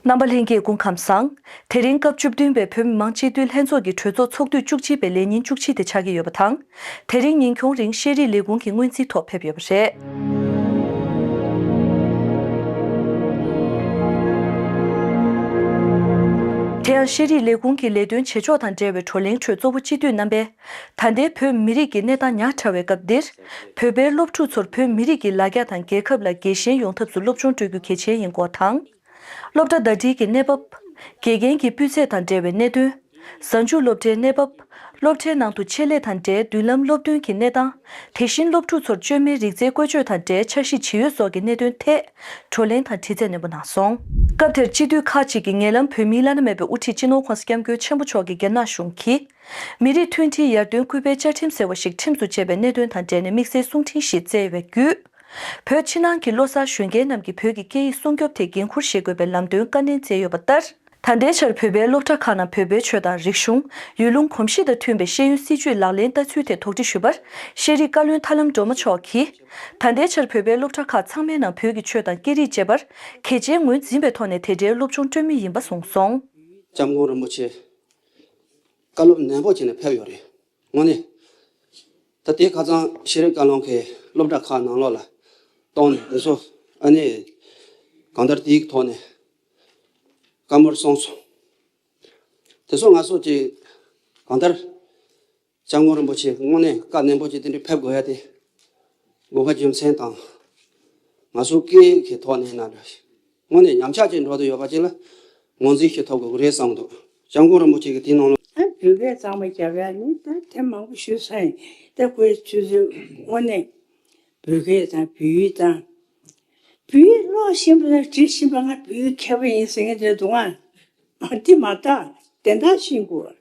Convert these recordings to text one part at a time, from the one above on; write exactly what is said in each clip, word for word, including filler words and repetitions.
རྣམ་པ་ལྷན་རྒྱས་སྐུ་ཁམས་བཟང་། དེ་རིང་སྐབས་བཅུ་བདུན་པའི་བོད་མི་མང་སྤྱི་འཐུས་ལྷན་ཚོགས་ཀྱི་གྲོས་ཚོགས་ཚོགས་དུས་བཅུ་གཅིག་པའི་ལས་ཉིན་བཅུ་གཅིག་དེ་ཆགས་ཀྱི་ཡོད་པ་དང་། དེ་རིང་ཉིན་ཁྱོང་རིང་ཤེས་རིག་ལས་ཁུངས་ཀྱི་སྔོན་རྩིས་ཐོག་ཕེབས་ཡོད་པ་རེད། དེ་ཡང་ཤེས་རིག་ལས་ཁུངས་ཀྱི་ལས་དོན་བྱེད་ཕྱོགས་དང་འབྲེལ་བའི་བགྲོ་གླེང་ཁྲོད་གཙོ་བོ་སྤྱི་འཐུས་རྣམ་པས། ད་ལྟའི་བོད་མི་རིགས་ཀྱི་གནས་སྟངས་ཉག་ཕྲ་བའི་སྐབས་འདིར། བོད་པའི་སློབ་ཕྲུག་ཚོར་བོད་མི་རིགས་ཀྱི་ལ་རྒྱ་དང་རྒྱལ་ཁབ་ལ་དགེ་ཞེན་ཡོང་ཐབས་སུ་སློབ་སྦྱོང་སྤྲོད་རྒྱུ་གལ་ཆེན་ཡིན་སྐོར་དང་། སློབ་གྲྭ་ཟླ་སྒྲིལ་གྱི་གནས་བབ། དགེ་རྒན་གྱི་སྤུས་ཚད་དང་འབྲེལ་བའི་གནད་དོན། གཟའ་མཇུག་སློབ་གྲྭའི་གནས་བབ། སློབ་གྲྭའི་ནང་དུ་ཆེད་ལས་དང་འབྲེལ་མདུན་ལམ་སློབ་སྟོན་གྱི་གནས་སྟངས། དེ་བཞིན་སློབ་ཕྲུག་ཚོར་བཅོས་མའི་རིག་རྩལ་བཀོལ་སྤྱོད་དང་འབྲེལ་འཆར་གཞི་ཇི་ཡོད་སོགས་ཀྱི་གནད་དོན་ཐད། བགྲོ་གླེང་དང་དྲི་རྩད་ནན་པོ་གནང་སོང་། སྐབས་དེར་སྤྱི་འཐུས་ཁག་ཅིག་གིས་ཉེ་ལམ་བོད་མིའི་བླ་ན་མེད་པའི་དབུ་ཁྲིད་སྤྱི་ནོར་༧གོང་ས་༧སྐྱབས་མགོན་ཆེན་པོ་མཆོག་གིས་རྒྱ་ནག་གཞུང་གིས། མི་རིགས་མཐུན་སྒྲིལ་ཡར་ཐོན་སྐུལ་སྤེལ་བཅའ་ཁྲིམས་ཟེར་བ་ཞིག་ཁྲིམས་སུ་བཅད་པའི་གནད་དོན་དང་འབྲེལ་ནས་དམིགས་བསལ་གསུང་འཕྲིན་ཞིག་བསྩལ་བའི་བརྒྱུད། བོད་ཕྱི་ནང་གི་བློ་གསར་གཞོན་སྐྱེས་རྣམས་ཀྱིས་བོད་ཀྱི་སྐད་ཡིག་སྲུང་སྐྱོབ་ཐད་འགན་འཁུར་བཞེས་དགོས་པའི་ལམ་སྟོན་བཀའ་ནན་མཛད་ཡོད་པ་ལྟར། ད་ལྟའི་ཆར་བོད་པའི་སློབ་གྲྭ་ཁག་ནང་བོད་པའི་ཆོས་དང་རིག་གཞུང་། ཡུལ་ལུང་གོམས་གཤིས་དང་མཐུན་པའི་ཤེས་ཡོན་སྲིད་བྱུས་ལག་ལེན་བསྟར་ཚུལ་ཐད་དོགས་འདྲི་ཞུས་པར། ཤེས་རིག་བཀའ་བློན་ཐར་ལམ་སྒྲོལ་མ་མཆོག་གིས། ད་ལྟའི་ཆར་བོད་པའི་སློབ་གྲྭ་ཁག་ཚང་མའི་ནང་བོད་ཀྱི་ཆོས་དང་སྐད་རིགས་བཅས་པར་གལ་ཆེའི་ངོས་འཛིན་པའི་ཐོག་ནས་དེ་འདྲའི་སློབ་སྦྱོང་སྤྲོད་མུས་ཡིན་པ་གསུངས་སོང་། སྐྱབས་མགོན་རིན་པོ་ཆེ་བཀའ་སློབ་ནན་པོ་བྱས་ནས་ཕེབས་ཡོད་རེད། དངོས་གནས། ད་ལྟའི་ཁ་སང་ཤེས་རིག་བཀའ་བློན་གྱིས་སློབ་གྲྭ་ཁག་ནང་ལོགས་ལ་གཏོང་ནས་འདི་ཚོ་ཨ་ནི་གང་ལྟར་དེའི་ཐོག་ནས་བཀའ་མོལ་གསུངས་སོང་། དེ་ཚོ་ང་ཚོ་ཅིག་གང་ལྟར་སྐྱབས་མགོན་རིན་པོ་ཆེ་དངོས་གནས་བཀའ་ནན་པོ་ཅིག་དེ་འདྲ་ཕེབས་དགོས་ཡ་དེ་དགོས་པ་རྒྱུ་མཚན་དང་། ང་ཚོ་སྐད་ཀྱི་ཐོག་ནས་ན་འདྲ། དངོས་གནས་ཉམས་ཆག་ཅིག་འགྲོ་དུ་ཡོད་པ་ཅིག་ལ་ངོས་འཛིན་ཞིག་ཐོབ་དགོས་ཀྱི་རེད་བསམ་འདུག་སྐྱབས་མགོན་རིན་པོ་ཆེ་གིས་དེའི་ནང་ལ། ཨ་བོད་སྐད་གཙང་མ་རྒྱབ་ཡ་ནི་ད་དེ་མང་པོ་ཞུས་ཚར་ཡིན། ད་ཁོའི་ཆུ་ཚོད་དངོས་གནས་བོད་སྐད་དང་བོད་ཡིག་དང་། བོད་ཡིག་ཀློག་ཤེས་པ་དང་འབྲི་ཤེས་པ་ང་བོད་ཡིག་མཁས་པ་ཡིན་ཟེར་མཁན་དེ་འདུག་ཨ། འདི་མ་དག་དན་རྟགས་ཤེས་དགོས།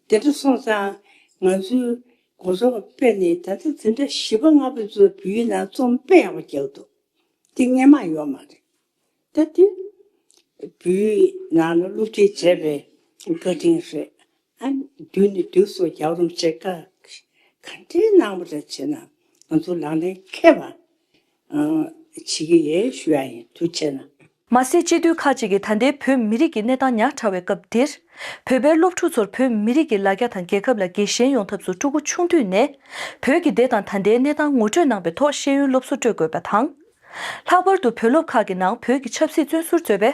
དེ་འདྲ་སོང་ཙང་ང་ཚོའི་གོང་ས་དཔེ་ནས་ད་ལྟ་འཛིན་གྲྭ་བཞི་པ་ལྔ་པ་ཚོ་བོད་ཡིག་ནང་རྩོམ་དཔེ་ཡག་པོ་རྒྱག་འདུག་དེ་སྔས་མ་ཡོད་མ་རེད། ད་དེ་བོད་ཡིག་ནང་ལ་སློབ་ཁྲིད་བྱས་པའི་བཀའ་དྲིན་རེད། ཨ་དུས་ནས་དུས་སུ་རྒྱག་རོགས་བྱེད་ཀ་ག་འདྲའི་གནང་བ་རེད་བྱས་ན་ང་ཚོ་ལག་ལེན་འཁེལ་བ་བྱེད་ཀྱི་ཡོད་ཞུ་ཡ་ཡིན། ཐུགས་རྗེ་གནང་། མ་ཟད་སྤྱི་འཐུས་ཁག་ཅིག་གིས་ད་ལྟའི་བོད་མི་རིགས་ཀྱི་གནས་སྟངས་ཉག་ཕྲ་བའི་སྐབས་འདིར། བོད་པའི་སློབ་ཕྲུག་ཚོར་བོད་མི་རིགས་ཀྱི་ལ་རྒྱ་དང་རྒྱལ་ཁབ་ལ་དགེ་ཞེན་ཡོང་ཐབས་སུ་ཕྲུ་གུ་ཆུང་དུས་ནས་བོད་ཀྱི་སྡེ་དང་ད་ལྟའི་གནས་སྟངས་ངོ་སྤྲོད་གནང་བའི་ཐོག་ཤེས་ཡོན་སློབ་གསོ་སྤྲོད་དགོས་པ་དང་། ལྷག་པར་དུ་བོད་སློབ་ཁག་གི་ནང་བོད་ཀྱི་ཆབ་སྲིད་བཙོན་ཟུར་གཙོས་པའི་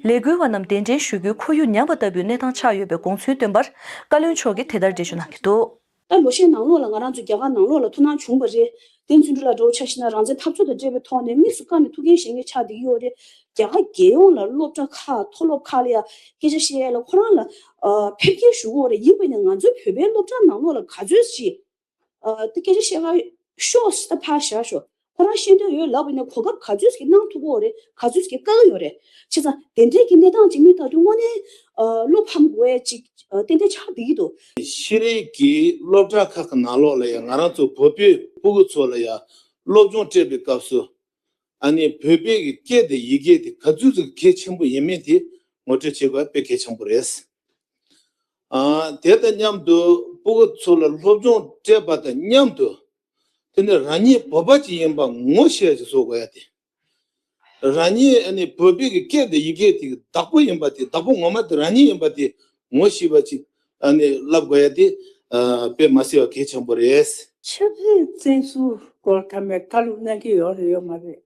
ལས་འགུལ་བ་རྣམས་གདན་འདྲེན་ཞུ་རྒྱུའི་ཁོར་ཡུག་ཉམས་པ་ལྟ་བུའི་གནས་སྟངས་ཆགས་ཡོད་པའི་དགོངས་ཚུལ་བཏོན་པར་བཀའ་བློན་མཆོག་གིས་དེ་ལྟར་འགྲེལ་བརྗོད་གནང་གི་འདུག་ད་ལོ་ཤས་ནང་ལོགས་ལ་ང་རང་ཚོ་རྒྱ་གར་ནང་ལོགས་ལ་ཐུགས་སྣང་བྱུང་བ་རེད། བསྟན་འཛིན་སྒྲོལ་ལགས་འདྲ་བོ་ཆ་བཞག་ན་རང་བཙན་འཐབ་རྩོད་དང་འབྲེལ་བའི་ཐོག་ནས་དམིགས་སུ་བཀར་ནས་ཐུགས་འགན་བཞེས་མཁན་ཆགས་བསྡད་ཀྱི་ཡོད་རེད། རྒྱ་གར་རྒྱལ་ཡོངས་ལ་སློབ་གྲྭ་ཁག་མཐོ་སློབ་ཁག་ལ་ཡ་སྐད་ཆ་བཤད་ཡ་ལ་ཁོ་རང་ལ་ཨ་ཕེབས་སྐྱེལ་ཞུ་གི་ཡོད་རེད། ཡིན་པས་ན་ང་ཚོའི་བོད་པའི་སློབ་གྲྭ་ནང་ལོགས་ལ་ག་ཚོད་ཅིག་ཨ་དེ་སྐད་ཆ་བཤད་ག་ཤོག་ད་ཕར་བཞག་ཤོག་ཁོ་རང་ཤེས་འདོད་ཡོད་ལབ་པ་ཡིན་ན་གོ་སྐབས་ག་ཚོད་ཅིག་གནང་ཐུབ་ཀྱི་ཡོད་རེད། ག་ཚོད་ཅིག་བཀག་གི་ཡོད་རེད། བྱས་ཙང་དེ་འདྲའི་གི་གནས་སྟངས་ཅིག་མི་ལྟ་དུས་དངོས་གནས་ཨ་བློ་ཕམ་དགོས་ཡ་ཅིག་ཨ་ཏན་ཏན་ཆགས་བསྡད་ཀྱི་འདུག་ཤེས་རིག་གི་སློབ་གྲྭ་ཁག་གི་ནང་ལོགས་ལ་ཡང་ང་རང་ཚོ་བོད་པའི་སྤུ་གུ་ཚོ་ལ་ཡང་སློབ་སྦྱོང་སྤྲད་པའི་སྐབས་སུ་ཨ་ནི་བོད་པའི་གི་སྐད་དང་ཡི་གེ་དེ་ག་ཚོད་ཅིག་གལ་ཆེན་པོ་ཡིན་མིན་དེ་ངོ་སྤྲོད་བྱེད་དགོས་པ་དཔེ་གལ་ཆེན་པོ་རེད། ཨ་དེ་དང་མཉམ་དུ་སྤུ་གུ་ཚོ་ལ་སློབ་སྦྱོང་སྤྲད་པ་དང་མཉམ་དུ། དེ་ནི་རང་ཉིད་བོད་པ་ཅིག་ཡིན་པ་ངོ་ཤེས་ཅིག་བཟོ་དགོས་ཡ་དེ། རང་ཉིད་ཨ་ནི་བོད་པའི་གི་སྐད་དང་ཡི་གེ་དེ་བདག་པོ་ཡིན་པ་དེ། བདག་པོ་ངོ་མ་དེ་རང་ཉིད་ཡིན་པ་དེ་ངོ་ཤེས་པ་ཅིག་ཨ་ནི་བསླབ་དགོས་ཡ་དེ་ཨ་དཔེ་མ་སྲིད་པ་གལ་ཆེན་པོ་རེད། ཆབ་སྲིད་བཙོན་ཟུར་སྐོར་ཁ་མའི་བཀའ་སློབ་གནང་གི་ཡོད་རེད་ཡོད་མ་རེད།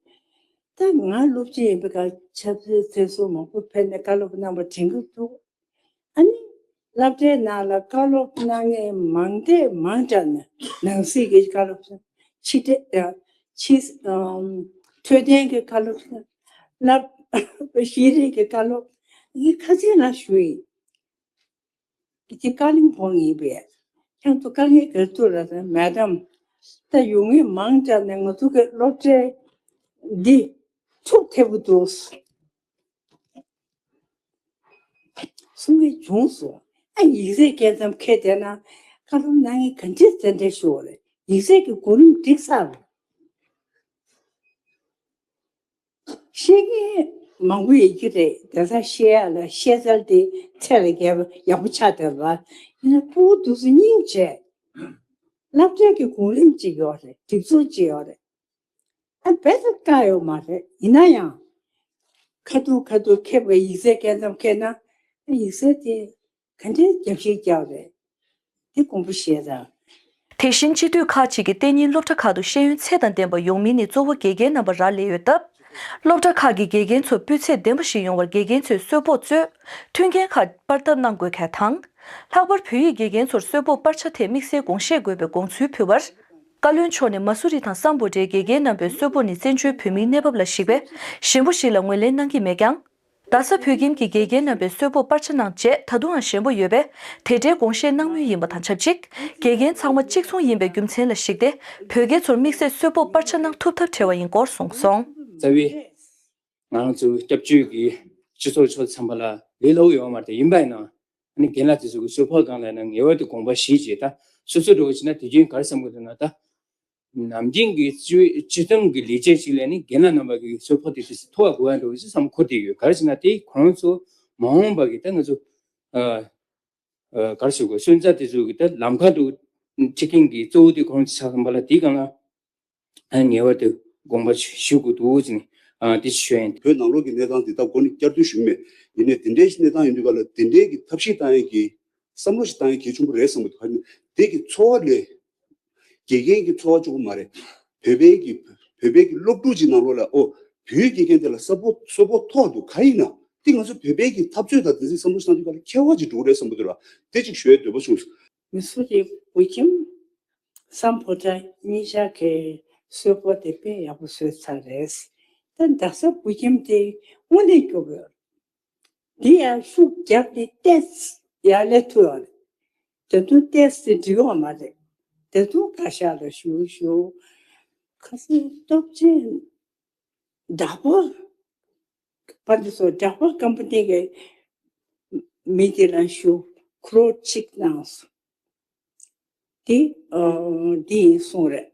ད་ང་སློབ་སྤྱི་ཡིན་པའི་སྐབས་ཆབ་སྲིད་བཙོན་ཟུར་མང་པོ་ཕེབས་ནས་བཀའ་སློབ་གནང་བ་དྲན་གྱི་འདུག་ཨ་ནི་སློབ་གྲྭའི་ནང་ལ་བཀའ་སློབ་གནང་མཁན་མང་དེ་མང་དྲགས་ནས་ནང་སྲིད་ཀྱི་བཀའ་སློབ་ཕྱི་དྲིལ་ཕྱི་འཕྲོད་བསྟེན་གྱི་བཀའ་སློབ་སློབ་ཤེས་རིག་གི་བཀའ་སློབ་ཡིན། ཁ་སང་ལ་ཞུས་ཡིན། དེ་བཀའ་བློན་ཁོང་ཡིན་པས། ཁྱེད་ཚོ་དཀའ་ངལ་ག་ཚོད་ལ་མེ་ཌམ་ད་ཡོང་མཁན་མང་དྲགས་ནས་ང་ཚོ་གི་སློབ་གྲྭའི་འདི་ཐུགས་ཐེ་བོ་འདུག་གསུང་གི་བྱུང་སོང་། ཨ་ཡིག་ཚད་སྐད་ཙམ་ཁྱད་དེ་ན་བཀའ་སློབ་གནང་མཁན་ག་འདྲས་ཙན་དན་ཤོར་རེད། ཡིག་ཚད་ཀྱི་གོ་རིམ་འགྲིག་ཚར་རེད། ཤེས་མཁན་མང་པོ་ཡོད་ཀྱི་རེད། དེ་ཚོ་ཤེས་ཡ་ལ་ཤེས་ཚད་དེ་ཚད་ལས་བརྒལ་བ་ཡག་པོ་ཆགས་བསྡད་པ། ཡིན་ན་སྤུ་གུ་དེ་ཚོ་སྙིང་རྗེ། སློབ་གྲྭའི་གོ་རིམ་ཅིག་ཡོད་རེད། སྒྲིག་འཛུགས་ཅིག་ཡོད་རེད། ཨ་བེད་ཀ་ཡོད་མ་རེད། ཡིན་ན་ཡང་ ཁ་ཐུག་ཁ་ཐུག་ཁེབས་པའི་ཡིག་ཚད་སྐད་མཚམས་ཁེལ་ན་ཡིག་ཚད་དེ་ག་འདྲའི་རྒྱབ་བཤིག་རྒྱག་རེད། དེ་དགོངས་པ་བཞེས་དང་། དེ་བཞིན་སྤྱི་འཐུས་ཁག་ཅིག་གིས་གཏན་ཉིན་སློབ་གྲྭ་ཁག་ཏུ་ཤེས་ཡོན་ཚད་དང་ལྡན་པ་ཡོང་མིན་ནི་གཙོ་བོ་དགེ་རྒན་རྣམ་པ་རག་ལས་ཡོད་སྟབས། སློབ་གྲྭ་ཁག་གི་དགེ་རྒན་ཚོར་སྤུས་ཚད་ལྡན་པ་ཞིག་ཡོང་བར་དགེ་རྒན་ཚོས་གསོལ་ཕོགས་གཙོས་མཐུན་རྐྱེན་ཁག་སྤར་ཐབས་གནང་དགོས་ཁག་དང་། ལྷག་པར་བོད་ཡིག་དགེ་རྒན་ཚོར་གསོལ་ཕོགས་སྤར་ཆ་ཐད་དམིགས་བསལ་དགོངས་བཞེས་དགོས་པའི་དགོངས་ཚུལ་ཕུལ་བར། བཀའ་བློན་མཆོག་ནས་མ་སུ་རི་དང་སམ་བྷོ་ཊའི་དགེ་རྒན་རྣམ་པའི་གསོལ་ཕོགས་ནི་བཙན་བྱོལ་བོད་མིའི་གནས་བབ་ལ་གཞིགས་པའི་ཞན་པོ་ཞིག་ལ་ངོས་ལེན་གནང་གི་མེད་ཀྱང་། རྡ་ས་བོད་ཁྱིམ་གྱི་དགེ་རྒན་རྣམ་པའི་གསོལ་ཕོགས་སྤར་ཆ་གནང་རྗེས་ད་དུང་ཡང་ཞན་པོ་ཡོད་པས་དེ་འདྲའི་དགོངས་བཞེས་གནང་མུས་ཡིན་པ་དང་ཆབས་ཅིག་དགེ་རྒན་ཚང་མ་གཅིག་མཚུངས་ཡིན་པའི་རྒྱུ་མཚན་ལ་གཞིགས་ཏེ་བོད་དགེ་ཚོར་དམིགས་བསལ་གསོལ་ཕོགས་སྤར་ཆ་གནང་ཐུབ་ཐབས་བྲལ་བ་ཡིན་སྐོར་གསུངས་སོང་། རྩ་བའི་ང་རང་ཚོ་སྐྱབས་བཅོལ་གྱི་སྤྱི་ཚོགས་ཕྱོགས་ཚང་མ་ལ་ལས་སླ་པོ་ཡོད་མ་རེད། ཡིན་པ་ཡིན་ན་ཨ་ནི་རྒན་ལགས་དེ་ཚོ་གི་གསོལ་ཕོགས་སྒང་ལ་ཡིན་ན་ངེས་པར་དུ་དགོངས་པ་བཞེས་བྱས། ད་སོ་སོ་འདྲ་བོ་བྱས་ན་དུས་རྒྱུན་ག་རེ་བསམ་གྱི་འདུག་ན། ད་ནམ་རྒྱུན་གྱི་སྤྱི་སྤྱི་བཏང་གི་ལས་བྱེད་ཅིག་ལ་ནི་རྒན་ལགས་རྣམ་པ་གི་གསོལ་ཕོགས་དེ་དུས་སུ་མཐོ་བ་དགོས་ཡ་འདྲ་བོ་ཅིག་བསམ་འཁོར་བསྡད་ཡོད། ག་རེ་བྱས་ན་དེ་ཁོང་ཚོ་མ་འོངས་པ་གི་ད་ང་ཚོ་ཨ་ཨ་ག་རེ་ཟེར་དགོས། སོན་རྩ་དེ་ཚོ་གི་ད་ལམ་ཁ་དུ་ཁྲིད་མཁན་གྱི་གཙོ་བོ་དེ་ཁོང་ཚོ་ཆགས་ཙམ་པ་ལ། དེའི་སྒང་ལ་ཨ་ངེས་པར་དུ་དགོངས་པ་ཞུ་དགོས་འདུག་ཟེར་ནས་ཨ་དེ་ཞུ་ཡ་ཡིན། བོད་ནང་ལོགས་ཀྱི་གནས་སྟངས་འདི་ད་མགོ་ནས་བསྐྱར་ཟློས་ཞུ་མེད། ཡིན་ནའི་དེ་འདྲའི་གནས་སྟངས་ཡིན་དུས་ག་ལ་དེ་འདྲའི་གི་ཐབས་ཤེས་བཏང་ཡས་ཀྱི་བསམ་བློ་ཞིག་བཏང་ཡས་གལ་ཆེན་པོ་རེད་བསམ་གྱི་འདུག་དེ་གི་འཚོ་བ་ལས་དགེ་རྒན་གྱི་འཚོ་བ་གཅིག་པོ་མ་རེད། བོད་པའི་གི་བོད་པའི་གི་སློབ་ཕྲུག་ཅིག་ནང་ལོགས་ལ་ཨོ་བོད་དགེ་རྒན་དེ་ལ་གསོལ་ཕོགས་གསོལ་ཕོགས་ཐོག་ཏུ་ག་ཡིན་ན་དེ་ང་ཚོ་བོད་པའི་གི་འཐབ་རྩོད་དང་དེ་ཚོའི་བསམ་བློ་བཏང་དུས་ག་ལ་ཁྱད་པར་ཅིག་འགྲོ་གི་རེད་བསམ་གྱི་འདུག་ར། དེ་ཅིག་ཞུ་ཡས་འདོད་པ་བྱུང་སོང་། མི་སུ་རི་བུ་ཁྱིམ། སམ་བྷོ་ཊ་གཉིས་ཆ་གི་གསོལ་ཕོགས་དེ་དཔེ་ཡག་པོ་བཟོས་ཚར་རེད། ད་རྡ་ས་བུ་ཁྱིམ་དེ་དངོས་གནས་སྐྱོ་པོ་ཡོད། འདི་ཡང་ཤུགས་བརྒྱབ་སྟེ་ཏོག་ཙམ་ཡར་སླེབས་ཐུབ་ཡོད་རེད། ད་དུང་ཏོག་ཙམ་འགྲིག་ཡོད་མ་རེད། ད་དུང་བཀའ་ཤག་ལ་ཞུ་ཞུ། ཁ་སང་སྟོབས་ཆེན་བདག་པོ། པ་འདི་ཚོ་བྲག་པ་སྐམ་པོ་སྟེང་གི་མི་དེ་ལ་ཞུ། ཁོ་རོ་གཅིག་གནང་སོང་། དེ་ཨ་འདི་ཡིན་གསུངས་རེད།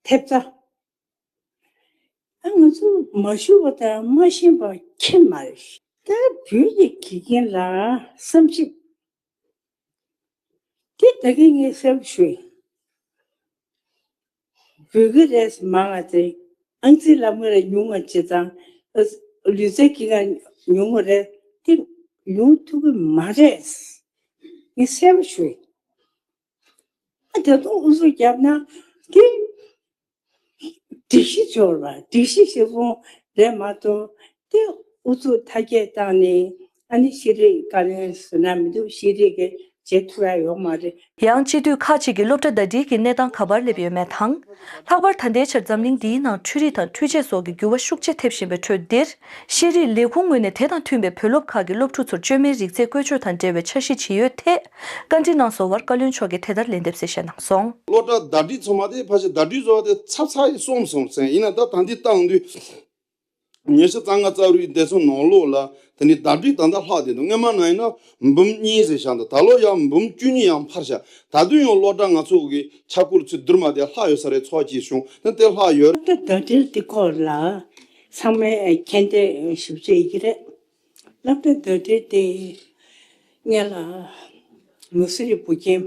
ཐེབས་རྩ། ཨ་ང་ཚོ་མ་ཞུ་བ་དང་མ་ཤེས་པ་ཁྱེད་མ་རེད། ད་བོད་ཀྱི་དགེ་རྒན་ལ་བསམ་ཤེས། དེ་ད་གིན་ངས་གསལ་པོ་ཞུས། བོད་སྐད་རེད་མང་བ་དེ། ཨང་རྩིས་ལམ་ཁ་ལ་ཉུང་བ་བྱེད་དང་། ལུས་རྩལ་གྱི་ཁ་ཉུང་བ་རེད་དེ། ཡོང་ཐུབ་ཀྱི་མ་རེད། ངས་གསལ་པོ་ཞུས། ཨ་ད་དུང་ཨུ་ཚུགས་བརྒྱབ་ན་དེ་སྒྲིག་གཞི་འབྱོར་བ་སྒྲིག་གཞི་ཞིག་ཕུང་རེད་མ་གཏོགས། དེ་ཨུ་ཚུགས་མཐའ་སྐྱེལ་བཏང་ནས་ཨ་ནི་ཤེས་རིག་བཀའ་བློན་ཟེར་ན་མི་འདུག་ཤེས་རིག་གི་བྱེད་ཐུབ་ཡ་ཡོད་མ་རེད། ཡང་སྤྱི་འཐུས་ཁག་ཅིག་གིས་སློབ་གྲྭ་ཟླ་སྒྲིལ་གྱི་གནས་སྟངས་ག་པར་སླེབས་ཡོད་མེད་དང་། ལྷག་པར་ད་ལྟའི་ཆར་འཛམ་གླིང་འདིའི་ནང་འཕྲུལ་རིག་དང་འཕྲུལ་ཆས་སོགས་ཀྱི་འགྱུར་བ་ཤུགས་ཆེ་ཐེབས་བཞིན་པའི་ཁྲོད་འདིར། ཤེས་རིག་ལས་ཁུངས་ངོས་ནས་དེ་དང་མཐུན་པའི་བོད་སློབ་ཁག་གི་སློབ་ཕྲུག་ཚོར་བཅོས་མའི་རིག་རྩལ་བཀོལ་སྤྱོད་དང་འབྲེལ་བའི་འཆར་གཞི་ཇི་ཡོད་ཐད་བཀའ་འདྲི་གནང་སོང་བར། བཀའ་བློན་མཆོག་གིས་དེ་ལྟར་ལན་འདེབས་གསལ་བཤད་གནང་སོང་། སློབ་གྲྭ་ཟླ་སྒྲིལ་ཚང་མ་དེ་ཕལ་ཆེར་ཟླ་སྒྲིལ་བཟོ་བ་དེ་ཚར་ཚར་ཡིན་གསུངས་སོང་ཟེར། ཡིན་ན་ད་ད་འདི་བཏང་དུས། ཉི་ཤུ་རྩ་ལྔ་རྩ་དྲུག་དེ་ཚོ་ནང་ལོགས་ལ་དེ་ནི་ཟླ་སྒྲིལ་ད་ལྟ་ལྷག་བསྡད་འདུག་སྔོན་མ་ན་ཡིན་ན་འབུམ་གཉིས་ཟེར་བཞག་འདུག་ད་ལོ་ཡང་འབུམ་བཅུ་གཉིས་ཡང་འཕར་བཞག་ད་དུང་ཡང་སློབ་གྲྭ་ང་ཚོ་གི་ཆ་བགོས་ཚུར་བསྡུར་མ་བསྡད་ལྷག་ཡོད་ས་རེད། ཚོགས་ཀྱི་གཞུང་ནི་དེ་ལྷག་ཡོད། སློབ་གྲྭ་ཟླ་སྒྲིལ་དེ་སྐོར་ལ་ཚང་མས་མཁྱེན་རྟོགས་ཞིབ་བྱེད་ཀྱི་རེད། སློབ་གྲྭ་ཟླ་སྒྲིལ་དེ་སྔོན་ལ་མི་སུ་རི་བུ་ཁྱིམ།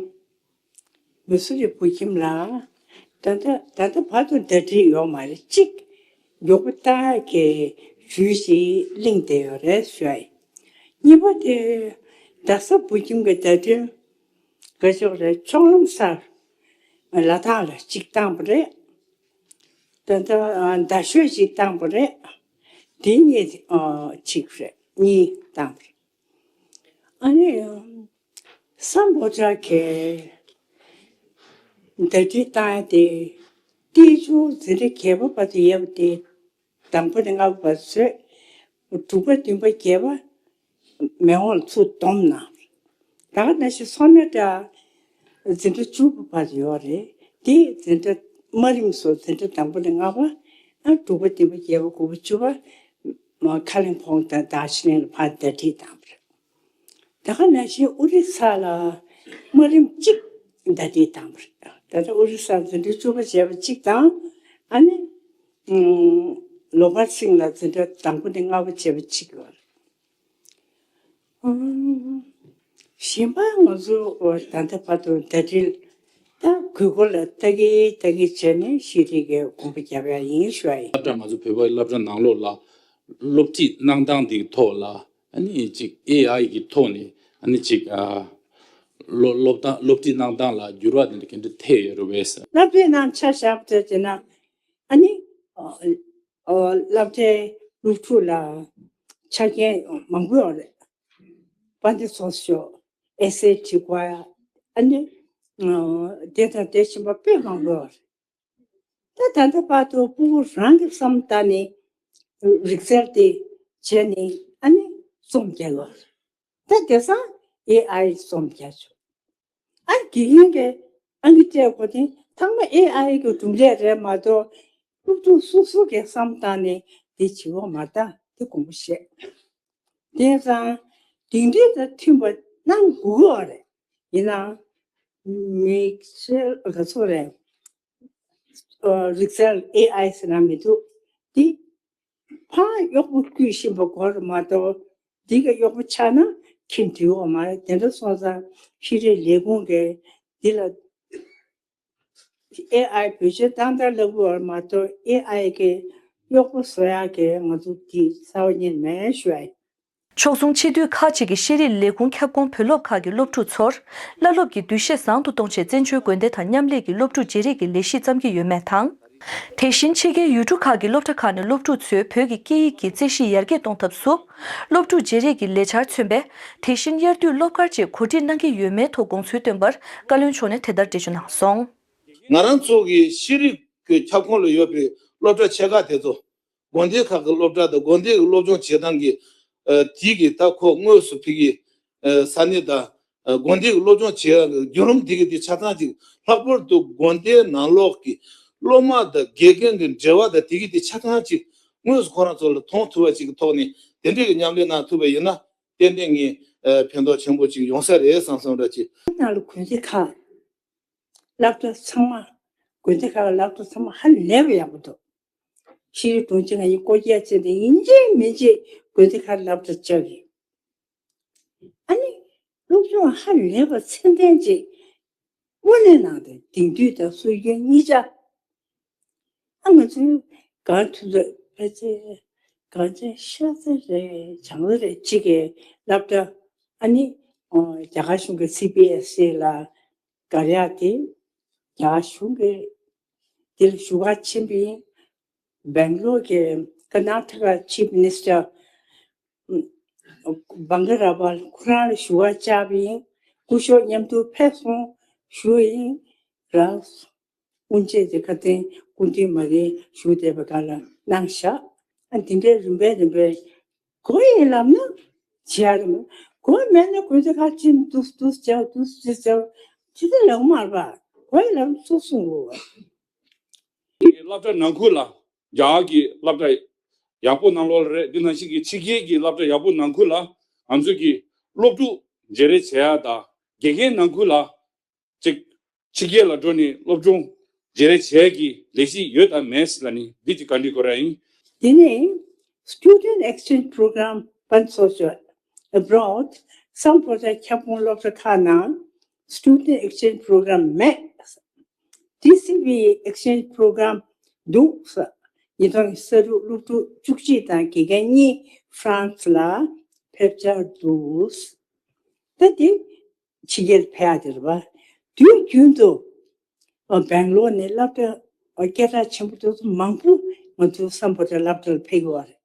མི་སུ་རི་བུ་ཁྱིམ་ལ་ད་ལྟ་ད་ལྟ་བར་དུ་ཟླ་སྒྲིལ་ཡོད་མ་རེད། གཅིག་མགྱོགས་པོ་བཏང་ཡག་གི་ཇུས་ཤིག་གླེང་བསྡད་ཡོད་རེད་ཞུ་ཡ་ཡིན། གཉིས་པ་དེ་རྡ་ས་བུ་ཁྱིམ་གྱི་ཟླ་སྒྲིལ་ག་ཅོག་རེད། ཕྱོགས་ལྷུང་སར་ལ་དྭགས་ལ་གཅིག་བཏང་པ་རེད། ད་ལྟ་རྡ་ཤོད་གཅིག་བཏང་པ་རེད། དེ་གཉིས་གཅིག་རེད། གཉིས་བཏང་པ་རེད། ཨ་ནི་སམ་བྷོ་ཊ་གི་ཟླ་སྒྲིལ་བཏང་ཡ་དེ། ཏི་ཆུ་འཛིན་གྲྭ་བརྒྱད་པ་བར་དུ་ཡོད་པ་དེ་དང་པོ་ནས་ལྔ་པ་བར་བཟོས། དྲུག་པ་བདུན་པ་བརྒྱད་པ་མེ་འོང་ལ་ཚུར་བསྡོམས་གནང་། ད་ག་ནང་བཞིན་སོ་ན་ཊ་འཛིན་གྲྭ་བཅུ་པ་བར་ཡོད་རེད། དེ་འཛིན་གྲྭ་དམའ་རིམ་སོགས་འཛིན་གྲྭ་དང་པོ་ནས་ལྔ་པ། ཨ་དྲུག་པ་བདུན་པ་བརྒྱད་པ་དགུ་པ་བཅུ་པ། མ་ཁ་ལིང་ཕོང་དང་དར་ཇི་ལིང་ལ་ཕར་ཟླ་སྒྲིལ་བཏང་བ་རེད། ད་ག་ནང་བཞིན་ཨོ་རི་ས་ལ་དམའ་རིམ་གཅིག་ཟླ་སྒྲིལ་བཏང་བ་རེད། ད་ལྟ་ཨོ་རི་ས་འཛིན་གྲྭ་བཅུ་པ་བྱས་པ་གཅིག་དང་། ཨ་ནི་ཨུམ་ལོ་བར་སིང་ལ་འཛིན་གྲྭ་དང་པོ་ནས་ལྔ་པ་བྱས་པ་གཅིག་ཡོད་རེད། ཨུམ་གཞན་པ་ང་ཚོ་ད་ལྟ་བར་དུ་ཟླ་སྒྲིལ་ད་དགོས་མཁོ་ལ་ལྟ་གི་ལྟ་གི་བྱས་ནས་ཤེས་རིག་གི་དགོངས་པ་བརྒྱབ་ཡ་ཡིན་ཞུ་ཡ་ཡིན། སློབ་གྲྭ་ང་ཚོ་བོད་པའི་སློབ་གྲྭ་ནང་ལོགས་ལ་ སློབ་ཁྲིད་གནང་སྟངས་དེའི་ཐོག་ལ་ཨ་ནི་ཅིག་ཨེ་ཨའི་གི་ཐོག་ནས་ཨ་ནི་ཅིག་ཨ་སློབ་སློབ་སྟངས་སློབ་ཁྲིད་གནང་སྟངས་ལ་འགྱུར་བ་དེ་འདྲ་ག་འདྲ་ཐེབས་ཡོད་རེད་པས། སློབ་ཁྲིད་ནང་ཆ་བཞག་པ་བྱས་ན་ཨ་ནི་ཨ་ཨ་སློབ་གྲྭའི་སློབ་ཕྲུག་ལ་ཆ་རྐྱེན་མང་པོ་ཡོད་རེད། དཔལ་ལྡན་ཚོགས་གཙོ་མཆོག་ཨེ་སེ་བྲིས་དགོས་ཡ་ཨ་ནི་ཨ་དེ་དང་དེ་བཞིན་པ་དཔེ་མང་པོ་ཡོད་རེད། ད་ད་ལྟ་བར་དུ་སྤུ་གུ་རང་གི་བསམ་བཏང་ནས་རིག་རྩལ་དེ་བྱས་ནས་ཨ་ནི་རྩོམ་རྒྱག་ཡོད་རེད། ད་དེང་སང་ཨེ་ཨའི་རྩོམ་རྒྱག་ཆོག་ཨ་དགེ་རྒན་གྱིས་ཨང་ཀི་སྤྲད་དགོས་དེ་ཚང་མ་ཨེ་ཨའི་གི་གྲུབ་འབྲས་རེད་མ་གཏོགས་སློབ་ཕྲུག་སོ་སོ་གིས་བསམ་བཏང་ནས་དེ་བྱེད་དགོས་མ་རེད། ད་དེ་དགོངས་པ་བཞེས། དེང་སང་དེང་དུས་དང་མཐུན་པ་གནང་དགོས་ཀྱི་ཡོད་རེད། ཡིན་ནའང་མིག་སེར་ག་ཚོད་རེད། ཨ་རིག་རྩལ་ཨེ་ཨའི་ཟེར་ན་མི་འདུག་དེ་ཕར་གཡོག་པོ་བསྐུལ་བཞིན་པ་དགོས་རེད་མ་གཏོགས་འདི་ག་གཡོག་པོ་ཆགས་ན་ཁྱིམ་དུ་ཡོང་བ་མ་རེད། དེ་འདྲ་སོང་ཙང་ཤེས་རིག་ལས་ཁུངས་ཀྱིས་འདི་ལ་ཨེ་ཨའི་བེད་སྤྱོད་བཏང་དང་ལབ་དགོས་རེད་མ་གཏོགས་ཨེ་ཨའི་གིས་གཡོག་པོ་བཟོ་ཡག་གི་ང་ཚོ་འདི་རྩ་བ་ཉིད་མེད་ཞུ་ཡ་ཡིན། ཕྱོགས་མཚུངས་སྤྱི་འཐུས་ཁག་ཅིག་གིས་ཤེས་རིག་ལས་ཁུངས་ཁྱབ་ཁོངས་བུ་སློབ་ཁག་གི་སློབ་ཕྲུག་ཚོར་བླ་སློབ་ཀྱི་འདུ་ཤེས་བཟང་དུ་གཏོང་ཆེད་བཙན་བྱོལ་དགོན་སྡེ་དང་མཉམ་ལས་ཀྱི་སློབ་ཕྲུག་བརྗེ་རེས་ཀྱི་ལས་གཞི་བརྩམས་ཀྱི་ཡོད་མེད་དང་། དེ་བཞིན་ཕྱི་རྒྱལ་ཡུལ་གྲུ་ཁག་གི་སློབ་གྲྭ་ཁག་ནས་སློབ་ཕྲུག་ཚོས་བོད་ཀྱི་སྐད་ཡིག་གི་རྩལ་གཞི་ཡར་རྒྱས་གཏོང་ཐབས་སུ། སློབ་ཕྲུག་བརྗེ་རེས་ཀྱི་ལས་འཆར་མཚོན་པའི་དེ་བཞིན་དབྱར་དུས་སློབ་སྐར་བཅས་གོ་སྒྲིག་གནང་གི་ཡོད་མེད་ཐོག་དགོངས་ཚུལ་བཏོན་པར་བཀའ་བློན་མཆོག་ནས་དེ་ལྟར་འགྲེལ་བརྗོད་གནང་སོང་། ང་རང་ཚོ་གི་ཤེས་རིག་གི་ཁྱབ་ཁོངས་ལ་ཡོད་པའི་སློབ་གྲྭ་ཆེ་ཁག་དེ་ཚོ། དགོན་སྡེ་ཁག་གི་སློབ་གྲྭ་དང་དགོན་སྡེ་གི་སློབ་སྦྱོང་བྱེད་སྟངས་ཀྱི་ཨ་དེའི་གི་ད་ཁོ་དངོས་སུ་ཕ་གི་ཨ་ས་གནས་དང་ཨ་དགོན་སྡེ་གི་སློབ་སྦྱོང་བྱེད་ཡག་གི་བརྒྱུད་རིམ་དེ་གི་དེ་ཆ་ཚང་ཅིག་ལྷག་པར་དུ་དགོན་སྡེའི་ནང་ལོགས་ཀྱི་སློབ་མ་དང་དགེ་རྒན་གྱི་འབྲེལ་བ་དང་དེ་གི་དེ་ཆ་ཚང་ཅིག་དངོས་སུ་ཁོ་རང་ཚོ་ལ་མཐོང་ཐུབ་པ་ཅིག་གི་ཐོག་ནས་དེ་འདྲའི་གི་མཉམ་ལས་གནང་ཐུབ་པ་ཡིན་ན་ཏན་ཏན་ངས་ཨ་ཕན་ཐོགས་ཆེན་པོ་ཅིག་ཡོང་ས་རེད་བསམ་བསམ་འདྲ་ཅིག་ནང་ལ་དགོན་སྡེ་ཁག་སློབ་གྲྭ་ཚང་མ་དགོན་སྡེ་ཁག་གི་སློབ་གྲྭ་ཚང་མ་ཧ་ལས་པ་ཡག་པོ་འདུག་ཤེས་རིག་དྲུང་ཆེ་ང་ཡི་སྐོར་རྒྱག་བྱས་ཏེ་ཡིན་གཅིག་མིན་གཅིག་དགོན་སྡེ་ཁག་སློབ་གྲྭ་བཅར་གི་ཨ་ནི་སློབ་སྦྱོང་ཧ་ལས་པ་ཚད་ལྡན་ཅིག་དངོས་གནས་གནང་སྟེ་དེང་དུས་དང་སྲོལ་རྒྱུན་གཉིས་ཆ་ཨ་ང་ཚོའི་གང་ཐུབ་ཐུབ་ཕལ་ཆེར་གངས་ཅན་ཤར་རྩེ་རེད་བྱང་རྩེ་རེད་གཅིག་གི་སློབ་གྲྭ་ཨ་ནི་རྒྱ་གར་གཞུང་གི་སི་བི་ཨེ་སི་ལ་དགར་ཡག་དེ་རྒྱ་གཞུང་གི་དེར་ཞུ་བ་ཕྱིན་པ་ཡིན། སྦེང་ལོར་གྱི་ཀར་ནཱ་ཊ་ཀ་ཆིབ་མི་ནི་སི་ཊར་བང་ག་ར་བལ་ཁོ་རང་ལ་ཞུ་བ་བཅར་བ་ཡིན། སྐུ་ཞབས་མཉམ་དུ་ཕེབས་སོང་ཞུ་བ་ཡིན། རང་དབུ་འབྱེད་དེ་ཁ་སྟེང་སྐུ་མདུན་མ་གིར་བཞུགས་བསྡད་པའི་སྒང་ལ་གནང་བཞག་ཨ་འདི་འདྲའི་རིམ་པས་རིམ་པས་གོ་ཡི་ལབ་ན་བྱས་རེད་མོད། གོ་མེད་ན་དགོན་སྡེ་ཁག་ཅིག་འདུག་འདུག་བྱས་འདུག་ཅི་བྱས་ཅི་ལྟར་ལབ་མ་རེད་པ། གོ་ཡི་ལབ་ན་ཚུགས་སོང་ངོ་། སློབ་གྲྭ་ནང་ཁུལ་ལ་རྒྱ་གར་གྱི་སློབ་གྲྭ་ཡག་པོ་ནང་ལོགས་ལ་རེད། འདི་ནང་བཞིན་གྱི་ཕྱི་རྒྱལ་གྱི་སློབ་གྲྭ་ཡག་པོ་ནང་ཁུལ་ལ་ང་ཚོ་གི་སློབ་ཕྲུག་བརྗེ་རེས་བྱེད་ཡ་དང་དགེ་རྒན་ནང་ཁུལ་ལ་ཅིག་ཕྱི་རྒྱལ་ལ་འགྲོ་ནས་སློབ་སྦྱོང་བརྗེ་རེས་བྱེད་ཡ་གི་ལས་གཞི་ཡོད་དམ་མེད་ལབ་ནི་འདི་ཅིག་བཀའ་འདྲི་དགོས་ར་ཡིན། དེ་ནས་Student Exchange Program སྤེལ་ཚོགས་ཆོས་abroad སམ་བྷོ་ཊ་ཁྱབ་ཁོངས་སློབ་གྲྭ་ཁག་ནང་Student Exchange Program མེད། ཊི་སི་བི་Exchange Program འདུག་ས། ཉིས་སྟོང་ཉི་ཤུ་རྩ་དྲུག་སློབ་ཕྲུག་བཅུ་གཅིག་དང་དགེ་རྒན་གཉིས་ཧྥ་རན་སི་ལ་ཕེབས་འཆར་འདུག་ད་དེ་ཕྱི་རྒྱལ་ཕེབས་ཡག་དེ་རེད་པ། དུས་རྒྱུན་དུ་སྦེང་ལོར་ནས་སློབ་གྲྭ་སྐད་གྲགས་ཆེན་པོ་དེ་ཚོ་མང་པོ་ང་ཚོའི་སམ་བྷོ་ཊ་སློབ་གྲྭ་ལ་ཕེབས་ཀྱི་ཡོད་རེད།